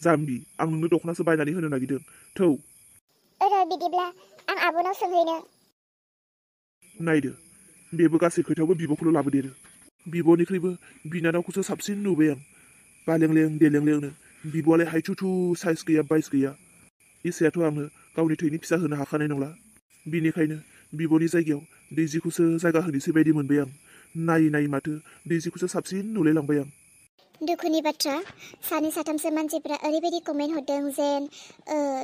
जाम्बि आं नोंनो दख'नासो बायनानै होनो नागिरदों थौ बिदिब्ला आं आब'नाव सोंहैनो नायदो बेबो गासै खोथायावबो बिब'खौल' लाबोदेरो बिब'निख्रुइबो बिनानावखौसो साबसिन नुबाय आं बालेंलें देलेंलेंनो बिब'आलाय हायथुथु साइज गैया बाइस गैया इसायाथ' आंनो गावनि थैनि फिसा होनो हाखानाय नंला बिनिखायनो बिब'नि जायगायाव दैजिखौसो जायगा होनोसै बायदि मोनबाय आं नायै नायै माथो दैजिखौसो साबसिन नुलायलांबाय आं दुखुनि बाथ्रा सानै साथामसो मानसिफ्रा ओरैबायदि कमेन्ट हरदों जेन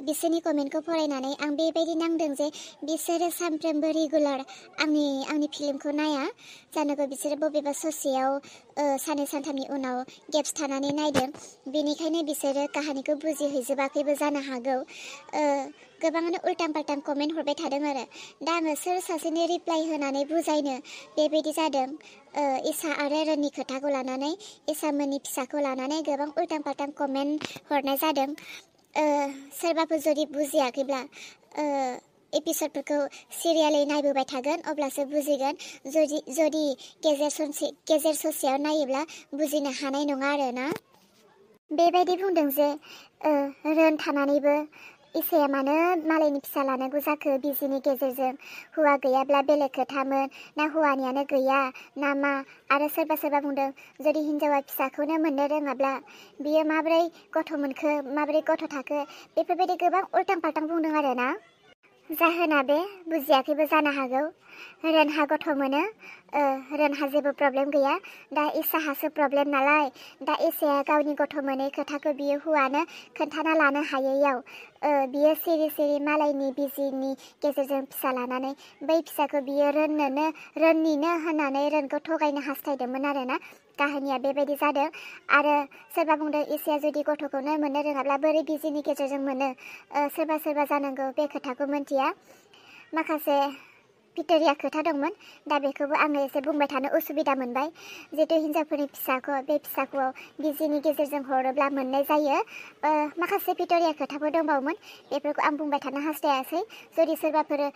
बिसोरनि कमेन्टखौ फरायनानै आं बेबायदि नांदों जे बिसोरो सानफ्रोमबो रेगुलार आंनि फिल्मखौ नाया जानोबो बिसोरो बबेबा ससेयाव साननै सानथामनि उनाव गेप्स थानानै नायदों बेनिखायनो बिसोरो काहानिखौ बुजिहैजोबाखैबो जानो हागौ गोबाङानो उल्टां पाल्टां कमेन्ट हरबाय थादों आरो दा आङो सोर सासेनि रिप्लाइ होनानै बुजायनो बेबायदि जादों इसा आरो रननि खोथाखौ लानानै इसामोननि फिसाखौ लानानै गोबां उल्टां पाल्टां कमेन्ट हरनाय जादों सोरबाफोर जुदि बुजियाखैब्ला एपिसडफोरखौ सिरियालै नायबोबाय थागोन अब्लासो बुजिगोन जुदि गेजेर ससेयाव नायोब्ला बुजिनो हानाय नङा आरो ना बेबायदि बुंदों जे रोन थानानैबो इसाया मानो मालायनि फिसा लानांगौ जाखो बिजिनि गेजेरजों हौवा गैयाब्ला बेलेग खोथामोन ना हौवानियानो गैया ना मा आरो सोरबा बुंदों जुदि हिन्जावा फिसाखौनो मोननो रोङाब्ला बियो माबोरै गथ' मोनखो माबोरै गथ' थाखो बेफोरबायदि गोबां उल्टां पाल्टां बुंदों आरो ना जाहोना बे बुजियाखैबो जानो हागौ रोनहा गथ' मोनो रोनहा जेबो प्रब्लेम गैया दा इसाहासो प्रब्लेम नालाय दा इसाया गावनि गथ' मोनै खोथाखौ बियो हौवानो खोन्थाना लानो हायैयाव बियो सिरि मालायनि बिजिनि गेजेरजों फिसा लानानै बै फिसाखौ बियो रोननिनो होननानै रोनखौ थगायनो हास्थायदोंमोन आरोना काहानिया बेबायदि जादों आरो सोरबा बुंदों इसाया जुदि गथ'खौनो मोननो रोङाब्ला बोरै बिजिनि गेजेरजों मोनो सोरबा जानांगौ बे खोथाखौ मिन्थिया माखासे भिट'रिया खोथा दंमोन दा बेखौबो आङो एसे बुंबाय थानो उसुबिदा मोनबाय जिहेतु हिन्जावफोरनि फिसाखौ बे फिसाखौ बिजिनि गेजेरजों हरोब्ला मोननाय जायो माखासे भिट'रिया खोथाफोर दंबावोमोन बेफोरखौ आं बुंबाय थानो हास्थायासै जुदि सोरबाफोर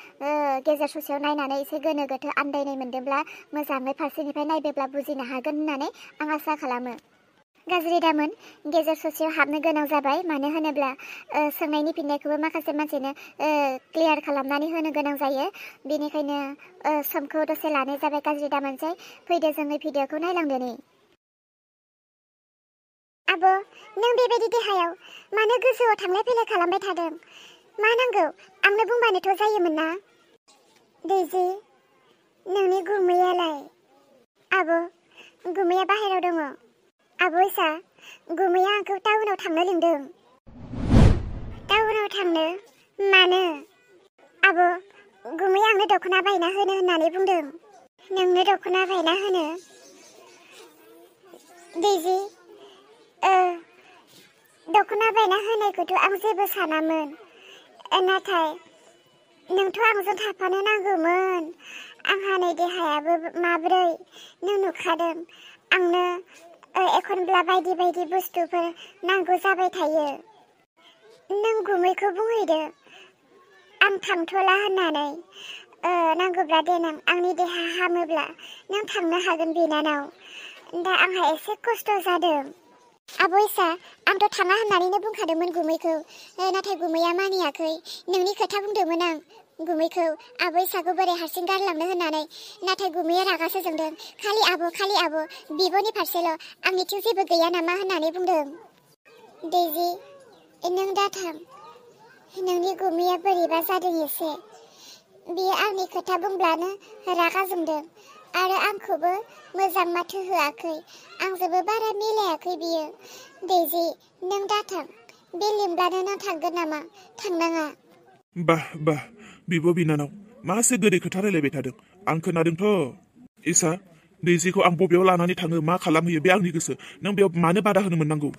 गेजेर ससेयाव नायनानै एसे गोनो गोथो आन्दायनाय मोनदोंब्ला मोजाङै फारसेनिफ्राय नायबोब्ला बुजिनो हागोन होननानै आं आसा खालामो गाज्रि दामोन गेजेर ससेयाव हाबनो गोनां जाबाय मानो होनोब्ला सोंनायनि फिननायखौबो माखासे मानसिनो क्लियार खालामनानै होनो गोनां जायो बेनिखायनो समखौ दसे लानाय जाबाय गाज्रि दामोनसै फैदो जोङो भिडिअखौ नायलांदोनि आब' नों बेबायदि देहायाव मानो गोजौआव थांलाय फैलाय खालामबाय थादों मा नांगौ आंनो बुंबानोथ' जायोमोन ना दैजि नोंनि गुमैयालाय आब' गुमैया बाहेरायाव दङ आब' इसा गुमैया आंखौ टाउनाव थांनो लिंदों टाउनाव थांनो मानो आब' गुमैया आंनो दख'ना बायना होनो होननानै बुंदों नोंनो दख'ना बायना होनो दैजि दख'ना बायना होनायखौथ' आं जेबो सानामोन नाथाय नोंथ' आंजों थाफानो नांगौमोन आंहा नै देहायाबो माब्रै नों नुखादों आंनो एखनब्ला बायदि बुस्थुफोर नांगौ जाबाय थायो नों गुमैखौ बुंहैदो आं थांथ'ला होननानै नांगौब्ला देनां आंनि देहा हामोब्ला नों थांनो हागोन बिनानाव दा आंहा एसे खस्थ' जादों आब' इसा आंथ' थाङा होननानैनो बुंखादोंमोन गुमैखौ नाथाय गुमैया मानियाखै नोंनि खोथा बुंदोंमोन आं गुमैखौ आब' इसाखौ बोरै हारसिं गारलांनो होननानै नाथाय गुमैया रागासो जोंदों खालि आब' बिब'नि फारसेल' आंनिथिं जेबो गैया नामा होननानै बुंदों दैजि नों दाथां नोंनि गुमैया बोरैबा जादों एसे बियो आंनि खोथा बुंब्लानो रागा जोंदों आरो आंखौबो मोजां माथो होआखै आंजोंबो बारा मिलायाखै बियो दैजि नों दाथां बे लिंब्लानो नों थांगोन नामा थांनाङा बाह बिब' बिनानाव मासे गोदै खोथा रायलायबाय थादों आं खोनादोंथ' इसा दैजिखौ आं बबेयाव लानानै थाङो मा खालामहैयो बे आंनि गोसो नों बेयाव मानो बादा होनो मोननांगौ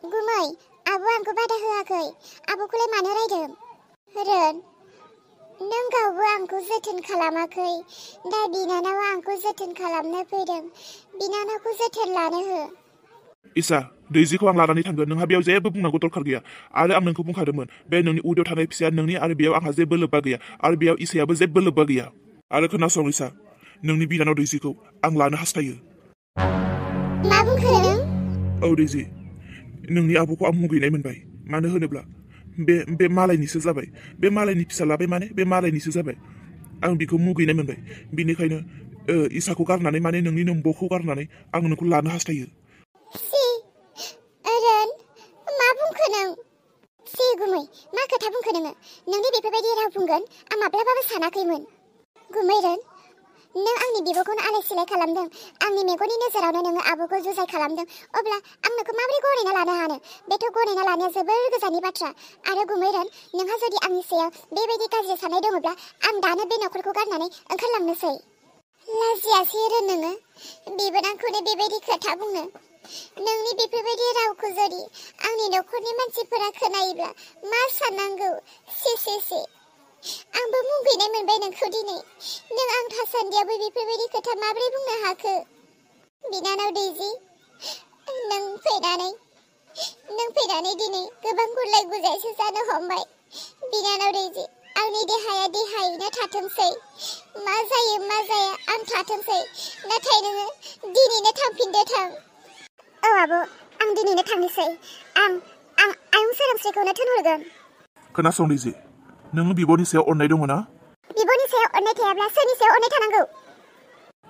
गुमै आब' आंखौ बादा होआखै आब'खौलाय मानो रायदों रोन नों गावबो आंखौ जोथोन खालामाखै दा बिनानावा आंखौ जोथोन खालामनो फैदों बिनानावखौ जोथोन लानो हो इसा दैजिखौ आं लानानै थांगोन नोंहा बेयाव जेबो बुंनांगौ दरखार गैया आरो आं नोंखौ बुंखादोंमोन बे नोंनि उदैयाव थानाय फिसाया नोंनि आरो बेयाव आंहा जेबो लोब्बा गैया आरो बेयाव इसायाबो जेबो लोब्बा गैया आरो खोनासं इसा नोंनि बिनानाव दैजिखौ आं लानो हास्थायो मा बुंखो नों औ दैजि नोंनि आब'खौ आं मुगैनाय मोनबाय मानो होनोब्ला बे मालायनिसो जाबाय बे मालायनि फिसा लाबाय माने बे मालायनिसो जाबाय आं बिखौ मुगैनाय मोनबाय बिनिखायनो इसाखौ गारनानै माने नोंनि नम्बरखौ गारनानै आं नोंखौ लानो हास्थायो अरुण मा बुंखो नों गुमै मा खोथा बुंखो नोङो नोंनि बेफोरबायदि राव बुंगोन आं माब्लाबाबो सानाखैमोन गुमैरन नों आंनि बिब'खौनो आलाय सिलाय खालामदों आंनि मेगननि नोजोरावनो नोङो आब'खौ जुजाय खालामदों अब्ला आं नोंखौ माबोरै गनायना लानो हानो बेथ' गनायना लानाया जोबोर गोजाननि बाथ्रा आरो गुमैरन नोंहा जुदि आंनि सायाव बेबायदि गाज्रि साननाय दङब्ला आं दानो बे नखरखौ गारनानै ओंखारलांनोसै लाजियासै आरो नोङो बिबोनांखौनो बेबायदि खोथा बुंनो नोंनि बेफोरबायदि रावखौ जुदि आंनि नखरनि मानसिफोरा खोनायोब्ला मा साननांगौ से आंबो मुगैनाय मोनबाय नोंखौ दिनै नों आं थासान्दियावबो बेफोरबायदि खोथा माबोरै बुंनो हाखो बिनानाव दैजि नों फैनानै दिनै गोबां गुलाय गुजायसो जानो हमबाय बिनानाव दैजि आंनि देहाया देहायैनो थाथोंसै मा जायो मा जाया आं थाथोंसै नाथाय नोङो दिनैनो थांफिनदो थां औ आब' आं दिनैनो थांनोसै आं आयं सोरांस्रिखौनो थिनहरगोन खोनासं दैजि नों बिब'नि सायाव अननाय दङ ना बिब'नि सायाव अननाय थायाब्ला सोरनि सायाव अननाय थानांगौ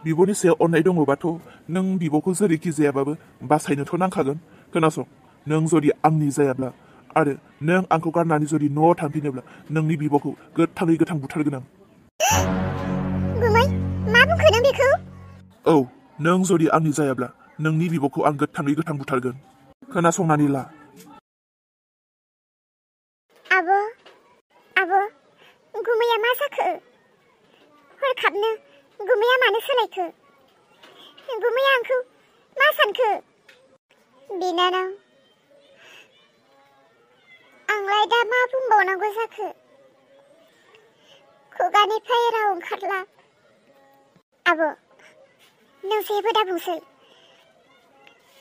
बिब'नि सायाव अननाय दङबाथ' नों बिब'खौ जेरैखि जायाबाबो बासायनोथ' नांखागोन खोनासं नों जुदि आंनि जायाब्ला आरो नों आंखौ गारनानै जुदि न'आव थांफिनोब्ला नोंनि बिब'खौ गोथाङै गोथां बुथारगोन आं गुमै मा बुंखो नों बेखौ औ नों जुदि आंनि जायाब्ला नोंनि बिब'खौ आं गोथाङै गोथां बुथारगोन खोनासंनानै ला आब' गुमैया मा जाखो हरखाबनो गुमैया मानो सोलायखो गुमैया आंखौ मा सानखो बिनानाव आंलाय दा मा बुंबावनांगौ जाखो खुगानिफ्राय राव ओंखारला आब' नों जेबो दा बुंसै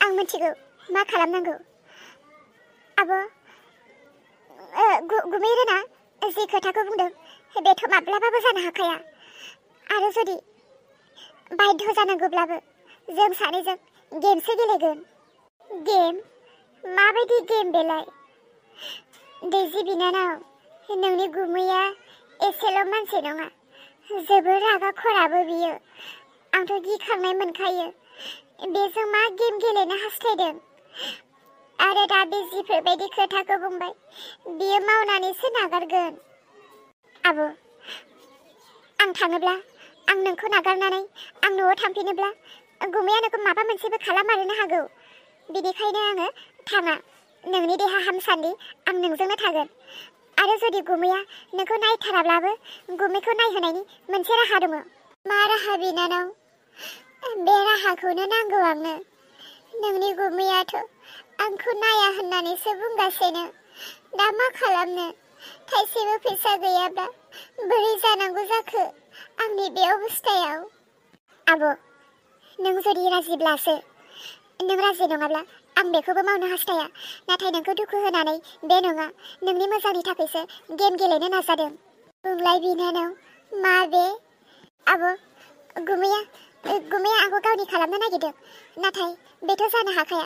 आं मिथिगौ मा खालामनांगौ आब' गुमैरोना जि खोथाखौ बुंदों बेथ' माब्लाबाबो जानो हाखाया आरो जुदि बाध्य जानांगौब्लाबो जों सानैजों गेमसो गेलेगोन गेम माबायदि गेम बेलाय दैजि बिनानाव नोंनि गुमैया एसेल' मानसि नङा जोबोर रागा खराबो बियो आंथ' गिखांनाय मोनखायो बेजों मा गेम गेलेनो हास्थायदों आरो दा बे जिफोरबायदि खोथाखौ बुंबाय बियो मावनानैसो नागारगोन आब' आं थाङोब्ला आं नोंखौ नागारनानै आं न'आव थांफिनोब्ला गुमैया नोंखौ माबा मोनसेबो खालाममारनो हागौ बिनिखायनो आङो थाङा नोंनि देहा हामसान्दि आं नोंजोंनो थागोन आरो जुदि गुमैया नोंखौ नायथाराब्लाबो गुमैखौ नायहोनायनि मोनसे राहा दङ मा राहा बिनानाव बे राहाखौनो नांगौ आंनो नोंनि गुमैयाथ' आंखौ नाया होननानैसो बुंगासिनो दा मा खालामनो थाइसेबो फैसा गैयाब्ला बोरै जानांगौ जाखो आंनि बे अबस्थायाव आब' नों जुदि राजिब्लासो नों राजि नङाब्ला आं बेखौबो मावनो हास्थाया नाथाय नोंखौ दुखु होनानै बे नङा नोंनि मोजांनि थाखायसो गेम गेलेनो नाजादों बुंलाय बिनानाव मा बे आब' गुमैया आंखौ गावनि खालामनो नागिरदों नाथाय बेथ' जानो हाखाया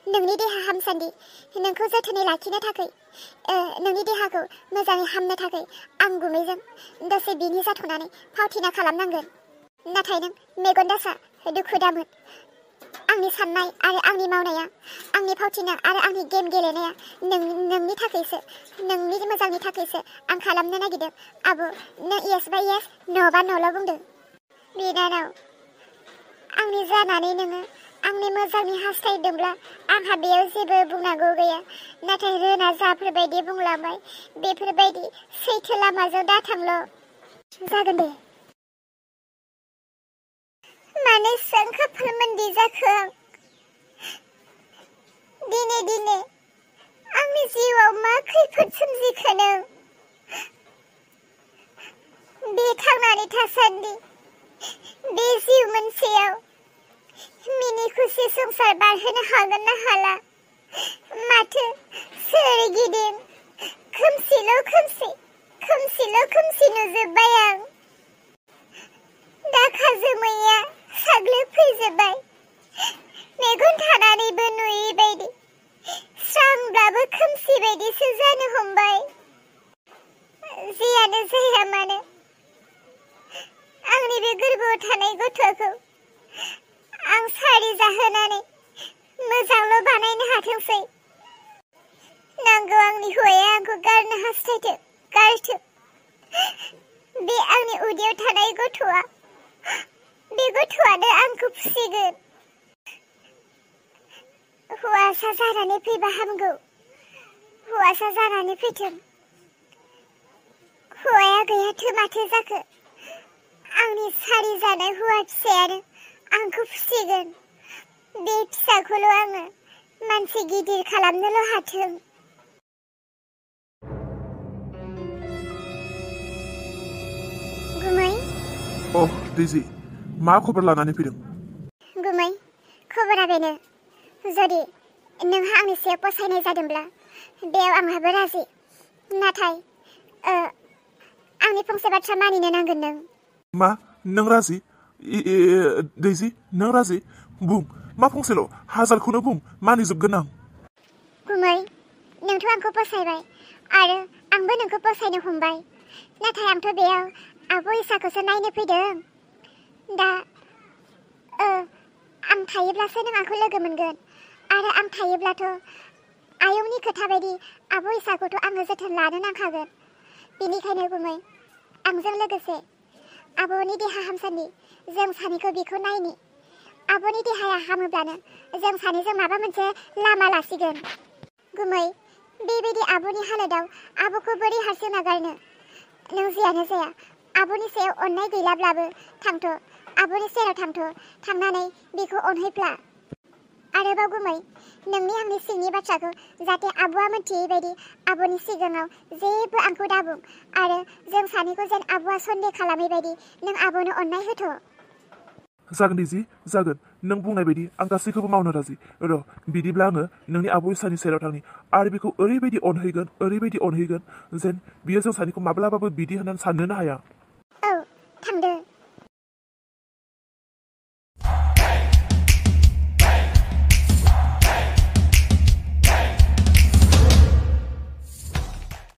नोंनि देहा हामसान्दि नोंखौ जोथोनै लाखिनो थाखाय नोंनि देहाखौ मोजाङै हामनो थाखाय आं गुमैजों दसे बिनि जाथ'नानै फावथिना खालामनांगोन नाथाय नों मेगन दासा दुखु दामोन आंनि साननाय आरो आंनि मावनाया आंनि फावथिना आरो आंनि गेम गेलेनाया नोंनि थाखायसो नोंनि मोजांनि थाखायसो आं खालामनो नागिरदों आब' नों येस बा येस नो बा न'ल' बुंदों बिनानाव आंनि जानानै नोङो आंनि मोजांनि हास्थायदोंब्ला आंहा बेयाव जेबो बुंनांगौ गैया नाथाय रोना जाफोरबायदि बुंलांबाय बेफोरबायदि सैथो लामाजों दाथांल' जागोन दे मानो एसेबां खाफाल मोनदि जाखो आं दिने आंनि जिउआव मा खैफोद सोमजिखो नों बे थांनानै थासान्दि बे जिउ मोनसेयाव मिनि खुसि संसार बारहोनो हागोन ना हाला माथो सोरगिदिं खोमसि नुजोब्बाय आं दाखा जोमैया साग्लोबफैजोब्बाय मेगन थानानैबो नुयै बायदि जाया मानो आंनि बे गोरबोआव थानाय गथ'खौ आं सारि जाहोनानै मोजांल' बानायनो हाथोंसै। नांगौ आंनि हौवाया आंखौ गारनो हास्थायथों, गारथों। बे आंनि उदैयाव थानाय गथ'आ, बे गथ'आनो आंखौ फिसिगोन। हौवासा जानानै फैबा हामगौ, हौवासा जानानै फैथों। हौवाया गैयाथो माथो जाखो, आंनि सारि जानाय हौवा फिसायानो आंखौ फिसिगोन। बे फिसाखौल' आङो मानसि गिदिर खालामनोल' हाथों। गुमै। दैजि, मा खबर लानानै फैदों? गुमै, खबरा बेनो, जुदि नोंहा आंनि सायाव फसायनाय जादोंब्ला बेयाव आंहाबो राजि। नाथाय आंनि फंसे बाथ्रा मानिनो नांगोन नों। मा? नों राजि? दैजि, नों राजि? बुं, मा फंसेल', हाजारखौनो बुं, मानिजोबगोन आं। गुमै, नोंथ' आंखौ फसायबाय आरो आंबो नोंखौ फसायनो हमबाय। नाथाय आंथ' बेयाव आब' इसाखौसो नायनो फैदों। दा आं थायोब्लासो नों आंखौ लोगो मोनगोन आरो आं थायोब्लाथ' आयंनि खोथा बायदि आब' इसाखौथ' आङो जोथोन लानो नांखागोन। बेनिखायनो गुमै, आंजों लोगोसे आब'नि देहा हामसान्दि जों सानैखौ बेखौ नायनि। आब'नि देहाया हामोब्लानो जों सानैजों माबा मोनसे लामा लासिगोन। गुमै, बेबायदि आब'नि हालोदाव आब'खौ बोरै हारसिं नागारनो? नों जियानो जाया, आब'नि सायाव अननाय गैलाब्लाबो थांथ', आब'नि सेराव थांथ', थांनानै बेखौ अनहैफ्ला। आरोबाव गुमै, नोंनि आंनि सिंनि बाथ्राखौ जाहाथे आब'आ मोनथियै बायदि आब'नि सिगाङाव जेबो आंखौ दाबुं आरो जों सानैखौ जेन आब'आ सन्देह खालामै बायदि नों आब'नो अननाय होथ'। जागोन दैजि, जागोन। नों बुंनाय बायदि आं गासैखौबो मावनो राजि। र', बिदिब्ला आङो नोंनि आब' इसानि सेराव थांनि आरो बेखौ ओरैबायदि अनहैगोन जेन बियो जों सानैखौ माब्लाबाबो बिदि होननानै साननोनो हाया। औ, थांदो।